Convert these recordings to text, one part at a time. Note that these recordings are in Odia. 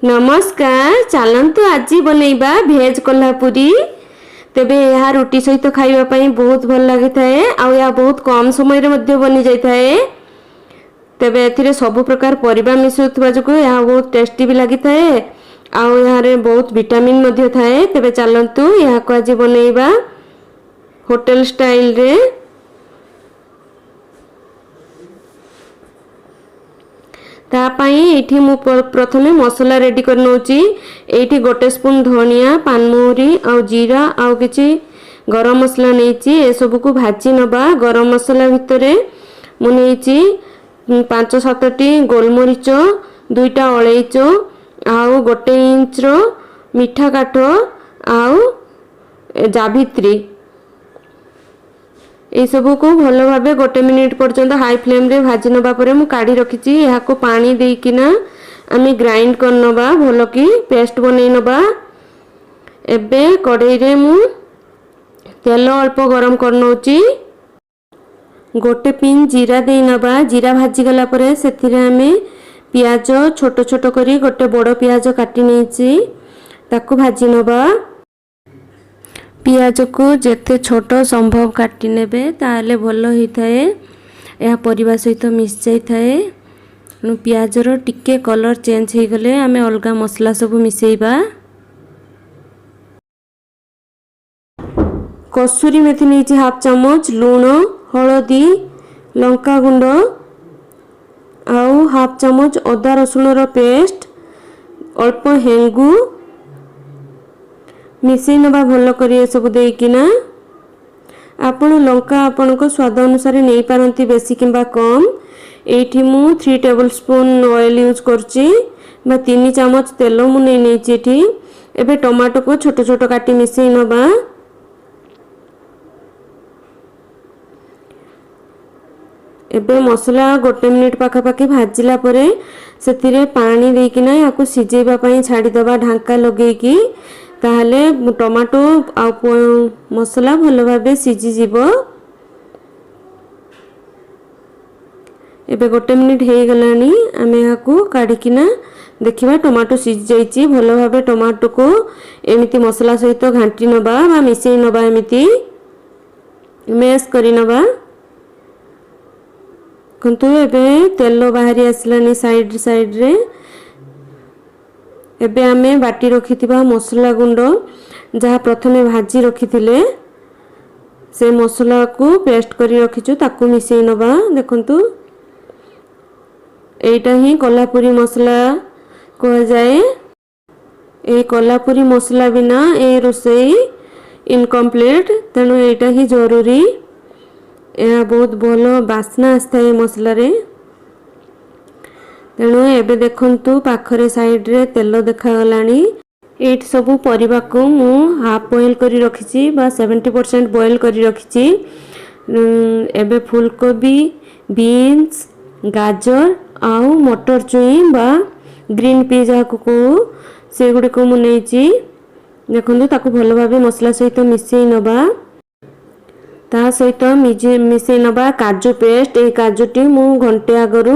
ନମସ୍କାର, ଚାଲନ୍ତୁ ଆଜି ବନେଇବା ଭେଜ୍ କୋଲ୍ହାପୁରୀ। ତେବେ ଏହା ରୁଟି ସହିତ ଖାଇବା ପାଇଁ ବହୁତ ଭଲ ଲାଗିଥାଏ ଆଉ ଏହା ବହୁତ କମ୍ ସମୟରେ ମଧ୍ୟ ବନିଯାଇଥାଏ। ତେବେ ଏଥିରେ ସବୁ ପ୍ରକାର ପରିବା ମିଶାଉଥିବା ଯୋଗୁଁ ଏହା ବହୁତ ଟେଷ୍ଟି ବି ଲାଗିଥାଏ ଆଉ ଏହାରେ ବହୁତ ଭିଟାମିନ୍ ମଧ୍ୟ ଥାଏ। ତେବେ ଚାଲନ୍ତୁ ଏହାକୁ ଆଜି ବନେଇବା ହୋଟେଲ ଷ୍ଟାଇଲରେ। ତା ପାଇଁ ଏଇଠି ମୁଁ ପ୍ରଥମେ ମସଲା ରେଡ଼ି କରି ନେଉଛି। ଏଇଠି ଗୋଟେ ସ୍ପୁନ୍ ଧନିଆ, ପାନମହୁରି ଆଉ ଜିରା ଆଉ କିଛି ଗରମ ମସଲା ନେଇଛି। ଏସବୁକୁ ଭାଜି ନେବା। ଗରମ ମସଲା ଭିତରେ ମୁଁ ନେଇଛି 5-7ଟି ଗୋଲମରିଚ, 2ଟା ଅଳେଇଚ ଆଉ 1 ଇଞ୍ଚର ମିଠା କାଠ ଆଉ ଜାଭିତ୍ରୀ। ଏଇସବୁକୁ ଭଲ ଭାବେ 1 ମିନିଟ୍ ପର୍ଯ୍ୟନ୍ତ ହାଇ ଫ୍ଲେମ୍ରେ ଭାଜି ନେବା ପରେ ମୁଁ କାଢ଼ି ରଖିଛି। ଏହାକୁ ପାଣି ଦେଇକିନା ଆମେ ଗ୍ରାଇଣ୍ଡ କରିନେବା, ଭଲକି ପେଷ୍ଟ ବନେଇ ନେବା। ଏବେ କଢ଼େଇରେ ମୁଁ ତେଲ ଅଳ୍ପ ଗରମ କରିନେଉଛି। 1 ପିନ୍ ଜିରା ଦେଇ ନେବା। ଜିରା ଭାଜିଗଲା ପରେ ସେଥିରେ ଆମେ ପିଆଜ ଛୋଟ ଛୋଟ କରି ଗୋଟେ ବଡ଼ ପିଆଜ କାଟି ନେଇଛି, ତାକୁ ଭାଜି ନେବା। ପିଆଜକୁ ଯେତେ ଛୋଟ ସମ୍ଭବ କାଟି ନେବେ ତାହେଲେ ଭଲ ହେଇଥାଏ, ଏହା ପରିବା ସହିତ ମିଶି ଯାଇଥାଏ। ତେଣୁ ପିଆଜର ଟିକେ କଲର୍ ଚେଞ୍ଜ ହେଇଗଲେ ଆମେ ଅଲଗା ମସଲା ସବୁ ମିଶାଇବା। କସୁରୀ ମେଥି ନେଇଛି ହାଫ୍ ଚାମଚ, ଲୁଣ, ହଳଦୀ, ଲଙ୍କାଗୁଣ୍ଡ ଆଉ ହାଫ୍ ଚାମଚ ଅଦା ରସୁଣର ପେଷ୍ଟ, ଅଳ୍ପ ହେଙ୍ଗୁ ମିଶାଇ ନେବା ଭଲ କରି ଏସବୁ ଦେଇକିନା। ଆପଣ ଲଙ୍କା ଆପଣଙ୍କ ସ୍ୱାଦ ଅନୁସାରେ ନେଇପାରନ୍ତି, ବେଶୀ କିମ୍ବା କମ୍। ଏଇଠି ମୁଁ 3 ଟେବୁଲ୍ ସ୍ପୁନ୍ ଅଏଲ୍ ୟୁଜ୍ କରୁଛି ବା 3 ଚାମଚ ତେଲ ମୁଁ ନେଇ ନେଇଛି ଏଠି। ଏବେ ଟମାଟୋକୁ ଛୋଟ ଛୋଟ କାଟି ମିଶାଇ ନେବା। ଏବେ ମସଲା 1 ମିନିଟ୍ ପାଖାପାଖି ଭାଜିଲା ପରେ ସେଥିରେ ପାଣି ଦେଇକିନା ଏହାକୁ ସିଝେଇବା ପାଇଁ ଛାଡ଼ିଦେବା ଢାଙ୍କା ଲଗେଇକି। ତାହେଲେ ଟମାଟୋ ଆଉ ମସଲା ଭଲ ଭାବେ ସିଝିଯିବ। ଏବେ 1 ମିନିଟ୍ ହେଇଗଲାଣି, ଆମେ ଏହାକୁ କାଢ଼ିକିନା ଦେଖିବା ଟମାଟୋ ସିଝି ଯାଇଛି। ଭଲ ଭାବେ ଟମାଟୋକୁ ଏମିତି ମସଲା ସହିତ ଘାଣ୍ଟି ନେବା ବା ମିଶାଇ ନେବା, ଏମିତି ମ୍ୟାସ୍ କରିନେବା। କିନ୍ତୁ ଏବେ ତେଲ ବାହାରି ଆସିଲାନି ସାଇଡ଼୍ ସାଇଡ଼୍ରେ। ଏବେ ଆମେ ବାଟି ରଖିଥିବା ମସଲା ଗୁଣ୍ଡ ଯାହା ପ୍ରଥମେ ଭାଜି ରଖିଥିଲେ ସେ ମସଲାକୁ ପେଷ୍ଟ କରି ରଖିଛୁ, ତାକୁ ମିଶାଇ ନେବା। ଦେଖନ୍ତୁ, ଏଇଟା ହିଁ କୋଲ୍ହାପୁରୀ ମସଲା କୁହାଯାଏ। ଏଇ କୋଲ୍ହାପୁରୀ ମସଲା ବିନା ଏ ରୋଷେଇ ଇନକମ୍ପ୍ଲିଟ୍, ତେଣୁ ଏଇଟା ହିଁ ଜରୁରୀ। ଏହା ବହୁତ ଭଲ ବାସ୍ନା ଆସିଥାଏ ମସଲାରେ। ତେଣୁ ଏବେ ଦେଖନ୍ତୁ ପାଖରେ ସାଇଡ଼୍ରେ ତେଲ ଦେଖାଗଲାଣି। ଏଇଠି ସବୁ ପରିବାକୁ ମୁଁ ହାଫ୍ ବଏଲ୍ କରି ରଖିଛି ବା 70% ବଏଲ୍ କରି ରଖିଛି। ଏବେ ଫୁଲକୋବି, ବିନ୍ସ, ଗାଜର ଆଉ ମଟର ଛୁଇଁ ବା ଗ୍ରୀନ୍ ପି ଯାହାକୁ କହୁ ସେଗୁଡ଼ିକୁ ମୁଁ ନେଇଛି। ଦେଖନ୍ତୁ, ତାକୁ ଭଲ ଭାବେ ମସଲା ସହିତ ମିଶାଇ ନେବା। ତା ସହିତ ମିଶାଇ ନେବା କାଜୁ ପେଷ୍ଟ। ଏଇ କାଜୁଟି ମୁଁ ଘଣ୍ଟେ ଆଗରୁ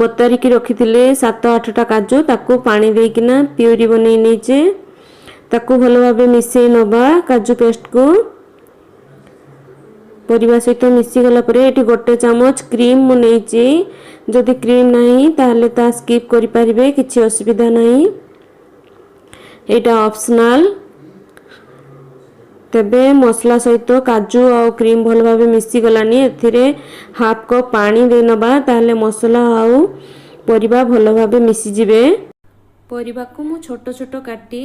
ବତାରିକି ରଖିଥିଲି, 7-8ଟା କାଜୁ, ତାକୁ ପାଣି ଦେଇକିନା ପିଉରି ବନେଇ ନେଇଛି। ତାକୁ ଭଲ ଭାବେ ମିଶାଇ ନେବା। କାଜୁ ପେଷ୍ଟକୁ ପରିବା ସହିତ ମିଶିଗଲା ପରେ ଏଠି 1 ଚାମଚ କ୍ରିମ୍ ମୁଁ ନେଇଛି। ଯଦି କ୍ରିମ୍ ନାହିଁ ତାହେଲେ ତା ସ୍କିପ୍ କରିପାରିବେ, କିଛି ଅସୁବିଧା ନାହିଁ, ଏଇଟା ଅପସନାଲ୍। ତେବେ ମସଲା ସହିତ କାଜୁ ଆଉ କ୍ରିମ୍ ଭଲ ଭାବେ ମିଶିଗଲାନି, ଏଥିରେ ହାଫ୍ କପ୍ ପାଣି ଦେଇନେବା, ତାହେଲେ ମସଲା ଆଉ ପରିବା ଭଲ ଭାବେ ମିଶିଯିବେ। ପରିବାକୁ ମୁଁ ଛୋଟ ଛୋଟ କାଟି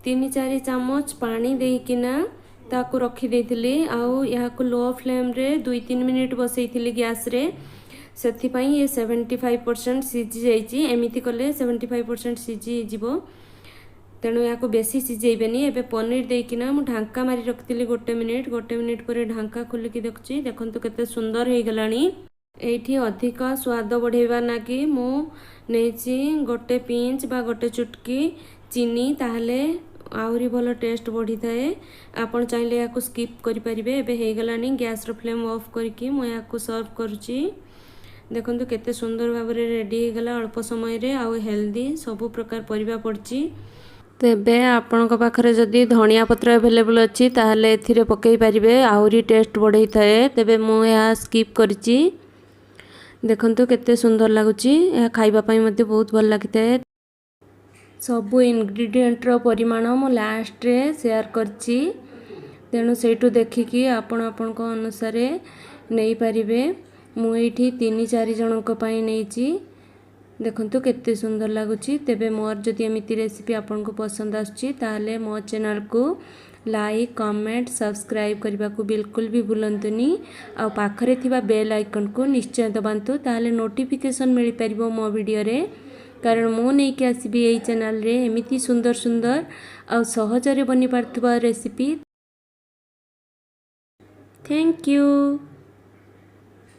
3-4 ଚାମଚ ପାଣି ଦେଇକିନା ତାକୁ ରଖିଦେଇଥିଲି ଆଉ ଏହାକୁ ଲୋ ଫ୍ଲେମ୍ରେ 2-3 ମିନିଟ୍ ବସେଇଥିଲି ଗ୍ୟାସ୍ରେ, ସେଥିପାଇଁ ଏ 75% ସିଝି ଯାଇଛି। ଏମିତି କଲେ 75% ସିଝିଯିବ, ତେଣୁ ଏହାକୁ ବେଶୀ ସିଝେଇବେନି। ଏବେ ପନିର ଦେଇକିନା ମୁଁ ଢାଙ୍କା ମାରି ରଖିଥିଲି 1 ମିନିଟ୍। 1 ମିନିଟ୍ ପରେ ଢାଙ୍କା ଖୋଲିକି ଦେଖୁଛି, ଦେଖନ୍ତୁ କେତେ ସୁନ୍ଦର ହେଇଗଲାଣି। ଏଇଠି ଅଧିକ ସ୍ୱାଦ ବଢ଼େଇବା ଲାଗି ମୁଁ ନେଇଛି 1 ପିଞ୍ଚ ବା 1 ଚୁଟକି ଚିନି, ତାହେଲେ ଆହୁରି ଭଲ ଟେଷ୍ଟ ବଢ଼ିଥାଏ। ଆପଣ ଚାହିଁଲେ ଏହାକୁ ସ୍କିପ୍ କରିପାରିବେ। ଏବେ ହେଇଗଲାଣି, ଗ୍ୟାସ୍ର ଫ୍ଲେମ୍ ଅଫ୍ କରିକି ମୁଁ ଏହାକୁ ସର୍ଭ କରୁଛି। ଦେଖନ୍ତୁ, କେତେ ସୁନ୍ଦର ଭାବରେ ରେଡ଼ି ହେଇଗଲା ଅଳ୍ପ ସମୟରେ ଆଉ ହେଲ୍ଦି। ସବୁ ପ୍ରକାର ପରିବା ପଡ଼ିଛି। ତେବେ ଆପଣଙ୍କ ପାଖରେ ଯଦି ଧନିଆ ପତ୍ର ଆଭେଲେବୁଲ୍ ଅଛି, ତାହେଲେ ଏଥିରେ ପକାଇ ପାରିବେ, ଆହୁରି ଟେଷ୍ଟ ବଢ଼େଇଥାଏ। ତେବେ ମୁଁ ଏହା ସ୍କିପ୍ କରିଛି। ଦେଖନ୍ତୁ, କେତେ ସୁନ୍ଦର ଲାଗୁଛି। ଏହା ଖାଇବା ପାଇଁ ମଧ୍ୟ ବହୁତ ଭଲ ଲାଗିଥାଏ। ସବୁ ଇନଗ୍ରିଡ଼ିଏଣ୍ଟର ପରିମାଣ ମୁଁ ଲାଷ୍ଟରେ ସେୟାର କରିଛି, ତେଣୁ ସେଇଠୁ ଦେଖିକି ଆପଣ ଆପଣଙ୍କ ଅନୁସାରେ ନେଇପାରିବେ। ମୁଁ ଏଇଠି ତିନି ଚାରି ଜଣଙ୍କ ପାଇଁ ନେଇଛି। ଦେଖନ୍ତୁ, କେତେ ସୁନ୍ଦର ଲାଗୁଛି। ତେବେ ମୋର ଯଦି ଏମିତି ରେସିପି ଆପଣଙ୍କୁ ପସନ୍ଦ ଆସୁଛି, ତାହେଲେ ମୋ ଚ୍ୟାନେଲକୁ ଲାଇକ୍, କମେଣ୍ଟ, ସବସ୍କ୍ରାଇବ୍ କରିବାକୁ ବିଲକୁଲ ବି ଭୁଲନ୍ତୁନି। ଆଉ ପାଖରେ ଥିବା ବେଲ୍ ଆଇକନ୍କୁ ନିଶ୍ଚୟ ଦବାନ୍ତୁ, ତାହେଲେ ନୋଟିଫିକେସନ୍ ମିଳିପାରିବ ମୋ ଭିଡ଼ିଓରେ, କାରଣ ମୁଁ ନେଇକି ଆସିବି ଏଇ ଚ୍ୟାନେଲରେ ଏମିତି ସୁନ୍ଦର ସୁନ୍ଦର ଆଉ ସହଜରେ ବନିପାରୁଥିବା ରେସିପି। Thank you.